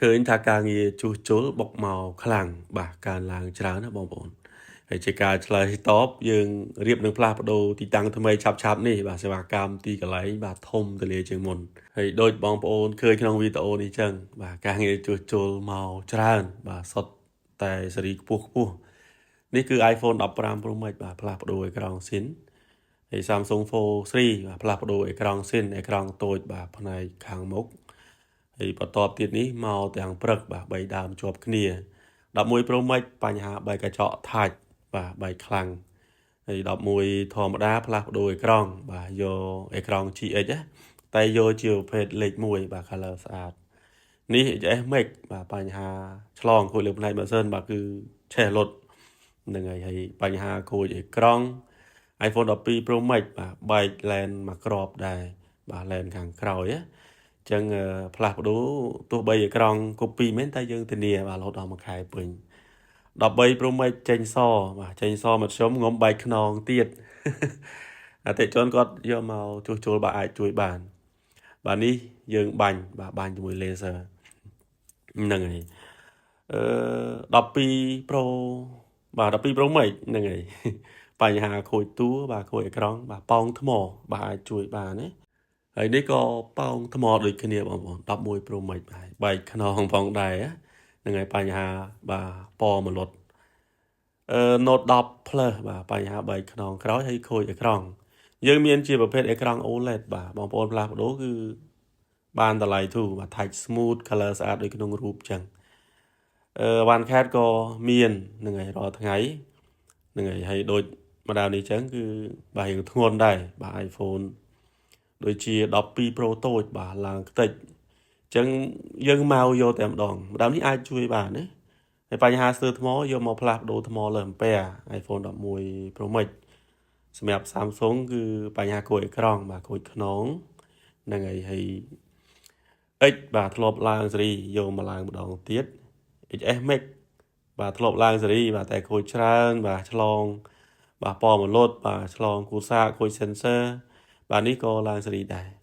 ឃើញថាការងារជួសជុលបុកមកខ្លាំងបាទកើនឡើងច្រើនណាបងប្អូនហើយជាការឆ្លើយតបយើងរៀបនឹងផ្លាស់ប្ដូរទីតាំងថ្មីឆាប់ៗនេះបាទសេវាកម្មទីកន្លែងបាទធំទូលាយជាងមុនហើយដូចបងប្អូនឃើញក្នុងវីដេអូនេះចឹងបាទការងារជួសជុលមកច្រើនបាទសុទ្ធតែស៊េរីខ្ពស់ខ្ពស់នេះគឺ iPhone 15 Pro Max បាទផ្លាស់ប្ដូរអេក្រង់ស៊ីនហើយ Samsung Fold 3បាទផ្លាស់ប្ដូរអេក្រង់ស៊ីនអេក្រង់តូចបាទផ្នែកខាងមុខហើយបន្ទាប់ទៀតនេះមកទាំងព្រឹកបាទ3ដើមជាប់គ្នា11 Pro Max បញ្ហាបែកកញ្ចក់ touch បាទបែកខ្លាំងហើយ11ធម្មតាផ្លាស់ប្ដូរអេក្រង់បាទយកអេក្រង់ GX ណាតែយកជាប្រភេទលេខ1បាទ color ស្អាតនេះ XS Max បាទបញ្ហាឆ្លងខូចលើផ្នែកម៉ាស៊ីនបាទគឺឆេះលុតហ្នឹងហើយហើយបញ្ហាខូចអេក្រង់ iPhone 12 Pro Max បាទបែក lens មួយគ្រាប់ដែរបាទ lens ខាងក្រោយណាចឹងផ្លាស់ប្ដូរទោះបីអេក្រង់ copy មែនតែយើងធានាបាទរហូតដល់មួយខែពេញ13 Pro Max ចេញសបាទចេញសមធ្យមងំបែកខ្នងទៀតអតិជនគាត់យកមកជួសជុលបាទអាចជួយបានបាទនេះយើងបាញ់បាទបាញ់ជាមួយ laser ហ្នឹងហើយអឺ12 Pro បាទ12 Pro Max ហ្នឹងហើយបញ្ហាខូចតួបាទខូចអេក្រង់បាទប៉ោងថ្មបាទអាចជួយបានណាហើយនេះក៏ប៉ោងថ្មដូចគ្នាបងប្អូន11 Pro Max បាទបែកខ្នងផងដែរហ្នឹងហើយបញ្ហាបាទពណ៌មលុតអឺ Note 10 Plus បាទបញ្ហាបែកខ្នងក្រោយហើយខូចអេក្រង់យើងមានជាប្រភេទអេក្រង់ OLED បាទបងប្អូនផ្លាស់ប្ដូរគឺបានតម្លៃធូរបាទ touch smooth color ស្អាតដូចក្នុងរូបចឹងអឺវ៉ាន់ខេតក៏មានហ្នឹងហើយរាល់ថ្ងៃហ្នឹងហើយហើយដូចម្ដងនេះចឹងគឺបាទរៀងធ្ងន់ដែរបាទ iPhone ដូចជា12 Pro តូចបាទឡើងខ្ទេចអញ្ចឹងយើងមកយកតែម្ដងម្ដងនេះអាចជួយបានណាហើយបញ្ហាស្ទើរថ្មយកមកផ្លាស់ប្ដូរថ្មលើអំពែ iPhone 11 Pro Max សម្រាប់ Samsung គឺបញ្ហាខូចអេក្រង់បាទខូចខ្នងហ្នឹងហើយហើយ X បាទធ្លាប់ឡើងស៊េរីយកមកឡើងម្ដងទៀត XS Max បាទធ្លាប់ឡើងស៊េរីបាទតែខូចច្រើនបាទឆ្លងបាទពណ៌មលុតបាទឆ្លងគូសាខូច sensor បាទនេះក៏ឡើងស៊េរីដែរ។